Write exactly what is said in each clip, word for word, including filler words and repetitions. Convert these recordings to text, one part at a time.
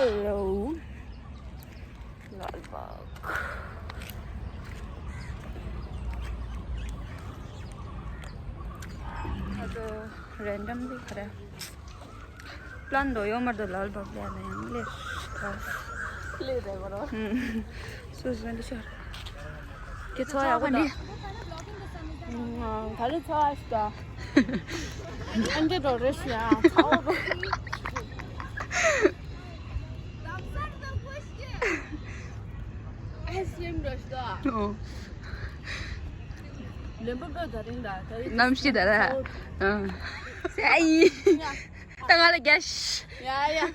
Hello. ལཱལ་བཱག་ཨ་ཏོ་རེན་ཌམ་ལི་ག་རེ། པླན་དོ་ཡོད་མ་རེད་དོ། ལཱལ་བཱག་ལ་ཡང་ལེ་ཐོག་ལེ་རེ་བ་རོ། སུ་སུ་འདི་ཤར། ཁྱེད་ཚོ་ཡག་པོ་འདི། ག་ལེ་ཚོ་ཨ་ཤི་ད། ཨན་ཏེ་འགྲོ་རེ་ཤི་ཡ། ཚ་བོ་རོ། ཨེ་སི་ཨེམ་འགྲོ་ཤི་ད། ཨོ། ལེན་པོ་པོ་ད་རིང་ད། ད་རིང་གནམ་གཤིས་ད་ར། ཚ་བོ། ཨང་། སེ་ཨི། ད་ང་ལ་རྒྱ་ཤི། ཡ་ཡ།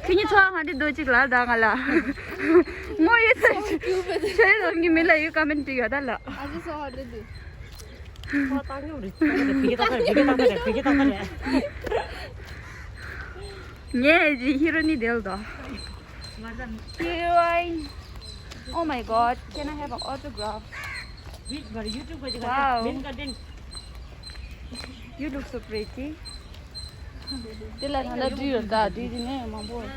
ཁྱེད་གཉིས་ཚོ་ང་འདི་འདོད་ཅིག་ལ་ད་ང་ལ། ངོ་ཡོད་ཚད་ཆེ་རོང་གི་མི་ལ་ཡོད་ཀ་མེན་ཊི་ཡོད་ད་ལ། ངས་ཇི་ཧི་རོ་ནི་དེལ་དོ། Heroine. Oh my God, can I have an autograph? Wow. You look so pretty. དེ་ལ་ད་ལ་འདྲི་ཡོད་ད། འདྲི་འདི་ནས་མང་པོ།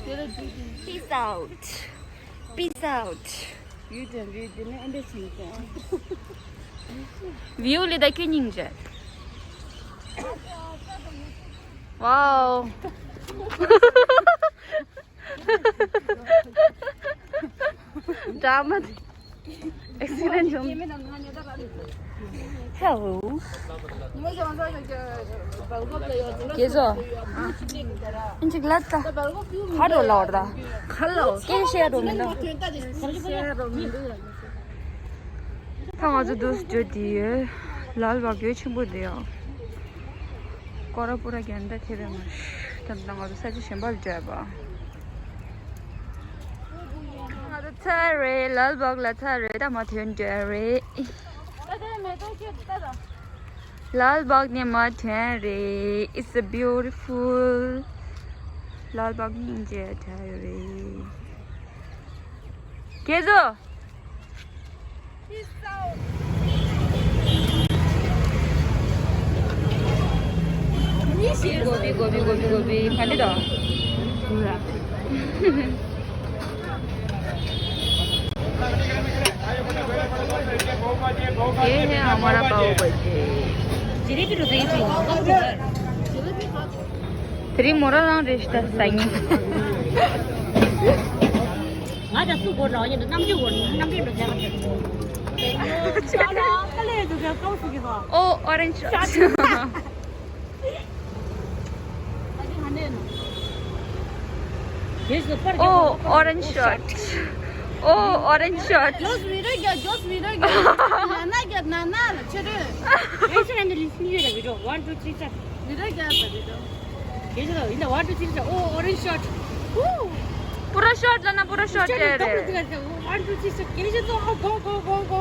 དེ་ལ་འདྲི་འདི། Peace out. Peace out. ཡུལ་དེ་འདྲའི་དེ་ནས་ཨེ་འདྲ་ཞིག་ཀྱང་། བིའུ་ལི་ད་ཁྱོད་སྙིང་རྗེ། Wow. Drama. Excellent. Hello. ཁྱེད་ཚོ། ཨིན་ཅིག་ལ་ད། ཧ་རོ་ལ་བར་ད། ཁ་ལོ། སྐད་བཤད་རོ་མི་འདུག་ད་ང་ཚོ་འདུག་སེ་འགྲོ་དེ་ཡོད། ལཱལ་བཱག་ཡོད་ཆེན་པོ་དེ་ཡང་། ཀོ་ར་པུ་ར་གན་ད་ཐེ་བེ་མ་ཤི། ད་ང་ཚོ་ས་ཆ་གཞན་པ་ལ་འགྲོ་ཡ་པ། ང་ཚོ་ཚར་རེད། ལཱལ་བཱག་ལ་ཚར་རེད། ད་མ་ཐོན་འགྲོ་ཡ་རེད། ལཱལ་བཱག་ནས་མ་ཐོན་རེད། It's a beautiful. ལཱལ་བཱག་སྙིང་རྗེ་དྲ་ཡོད་རེད། ཁྱེད་ཚོ། གོ་བི་གོ་བི་གོ་བི་གོ་བི་ག་འདྲ་འདུག་ཡེ་ཧེ་ཨ་མ་ར་པའོ་བ་ཇི། དེ་རིང་མོ་རང་རང་རེད་ཤི་ད་ཟ་ངེས། ང་ད་སུ་གོ་ར་ཡིན་ད་རྣམ་འགྱུར་གོ་རྣམ་འགྱུར་འགྲོ་ཟེར་བ་ཨོ་ཨོ་རེན་ཇི་ཤོཊ། Oh, orange shot. Oh, orange shot. Just video, just video. Nana, get nana, children. One, two, three, start. Video, get video. One, two, three, start. Oh, orange shot. Woo. Pura shot lana, pura shot. One, two, three, start. Go, go, go, go.